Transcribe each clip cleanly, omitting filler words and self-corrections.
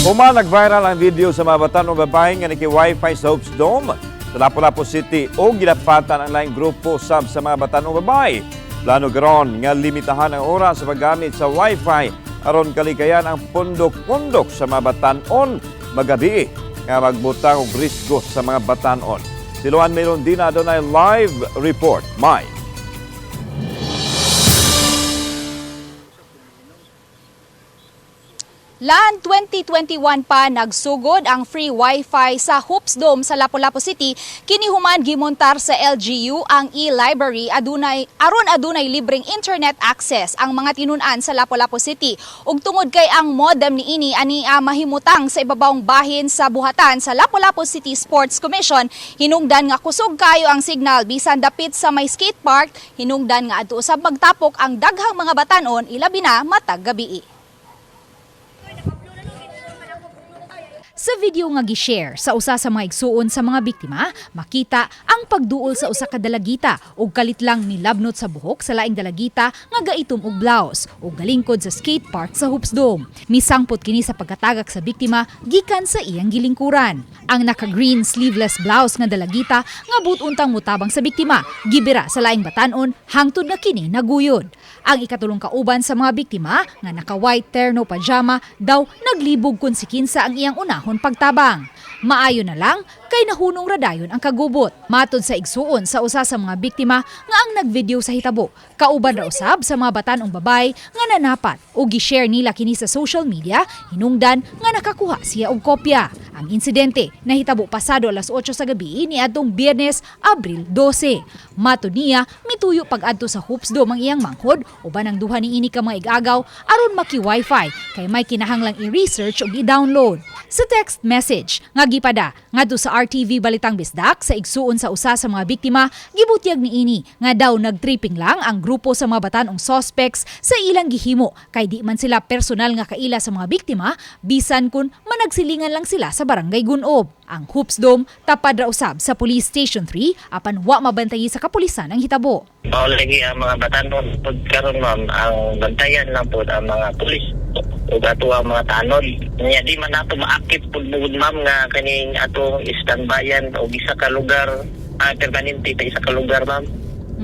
Human nag-viral ang video sa mga batan-ong babae nga niki-wifi sa Hoops Dome sa Lapu-Lapu City o gilapatan ang laing grupo sab sa mga batan-ong babae. Plano karon nga limitahan ang oras sa paggamit sa wifi aron kalikayan ang pundok-pundok sa mga batan-on magabi nga magbutang og risgo sa mga batan-on. Si Luan Merondina adunay live report. Mai. Lan 2021 pa nagsugod ang free wifi sa Hoops Dome sa Lapu-Lapu City. Kini human gimontar sa LGU ang e-library adunay aron adunay libreng internet access ang mga tinun-an sa Lapu-Lapu City. Ug tungod kay ang modem niini ani mahimutang sa ibabawng bahin sa buhatan sa Lapu-Lapu City Sports Commission, hinungdan nga kusog kayo ang signal bisan dapit sa may skate park, hinungdan nga adto usab magtapok ang daghang mga batan-on, ilabi na matag gabii. Sa video nga gi-share sa usa sa mga igsuon sa mga biktima, makita ang pagduol sa usa ka dalagita ug kalit lang nilabnot sa buhok sa laing dalagita nga gaitom og blouse ug galingkod sa skate park sa Hoops Dome. Misangpot kini sa pagkatagak sa biktima gikan sa iyang gilingkuran. Ang naka-green sleeveless blouse nga dalagita nga butuntang mutabang sa biktima, gibira sa laing batan-on hangtod na kini naguyod. Ang ikatulong kauban sa mga biktima nga naka-white terno pajama daw naglibog kun si kinsa ang iyang unahon pagtabang. Maayo na lang kay nahunong radayon ang kagubot. Matod sa igsuon sa usa sa mga biktima nga ang nagvideo sa hitabo. Kauban ra usab sa mga batan-ong babay nga nanapat o gi-share nila kini sa social media, hinungdan nga nakakuha siya og kopya. Ang insidente nahitabo pasado alas 8 sa gabi ni adtong Biyernes, Abril 12. Matod niya, mituyo pag-adto sa Hoops Dome ang iyang manghod uban ang duha niini ka mga igagaw aron maki-wifi kay may kinahanglang i-research ug i-download. Sa text message nga gipada ngadto sa RTV Balitang Bisdak sa igsuon sa usa sa mga biktima, gibutyag niini nga daw nagtripping lang ang grupo sa mga batan-ong suspects sa ilang gihimo kay di man sila personal nga kaila sa mga biktima bisan kun managsilingan lang sila sa barangay Gunob. Ang Hoops Dome tapad ra usab sa Police Station 3 apan wa mabantayi sa kapulisan ang hitabo. Mao lagi ang mga batanon pud karon, ma'am, ang bantayan lang pud ang mga pulis ug ato ang mga tanod. Nya di man nato maakit pud bugod, ma'am, nga kaning atong standbyan og isa ka lugar, permanente sa isa ka lugar, ma'am,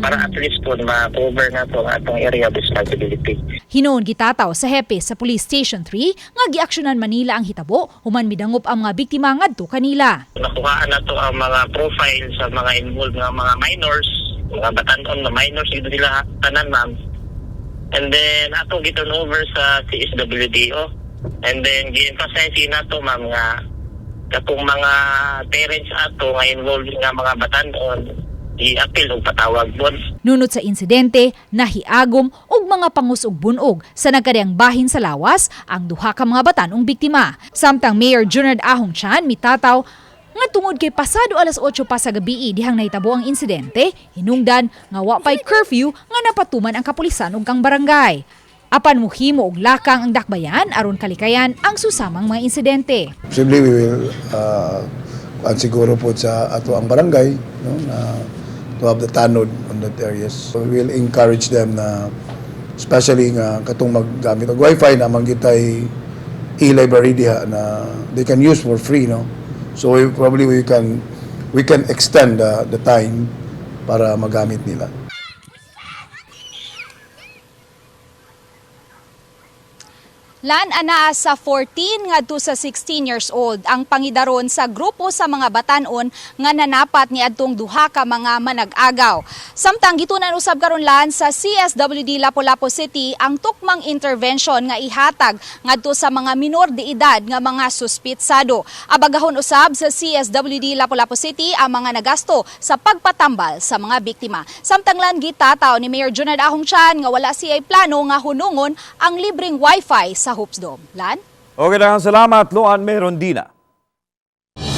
para at least pud ma-cover nato ang atong area of responsibility. Hinuon gitataw sa hepe sa Police Station 3 nga giaksyonan Manila ang hitabo human midangop ang mga biktima ngadto kanila. Nakuhaan nato ang mga profile sa mga involved nga mga minors, mga batanon na minors ito nila tanan, ma'am. And then ato giturn over sa CSWDO. And then gi-emphasize nato, ma'am, nga katong mga parents ato nga involved nga mga batanon i-appeal og patawag pod. Nunot sa insidente, nahiagom og mga pangus ug bunog sa nagkadiyang bahin sa lawas ang duha ka mga batanong biktima. Samtang Mayor Junard Ahong Chan mitataw nga tungod kay pasado alas 8 pa sa gabi dihang nahitabo ang insidente, hinungdan nga wa pay curfew nga napatuman ang kapulisan ug kang barangay. Apan muhimo og lakang ang dakbayan aron kalikayan ang susamang mga insidente. Posible we will siguro po sa ato ang barangay, no, na to have the tanod on that areas. So we will encourage them na especially nga katong maggamit og wifi na manggitay e-library diha na they can use for free, no. So we, probably we can extend the time para magamit nila. Lan anaa sa 14 ngadto sa 16 years old ang pangidaron sa grupo sa mga batan-on nga nanapat ni adtong duha ka mga manag-agaw. Samtang gitunan usab karon, Lan, sa CSWD Lapu-Lapu City ang tukmang intervention nga ihatag ngadto sa mga minor de edad nga mga suspitsado. Abagahon usab sa CSWD Lapu-Lapu City ang mga nagasto sa pagpatambal sa mga biktima. Samtang, Lan, gitataw ni Mayor Junard Ahong Chan nga wala siya plano nga hunungon ang libreng wifi sa Hoops Dome. Lan? Okay, daghang salamat, Luan Merondina.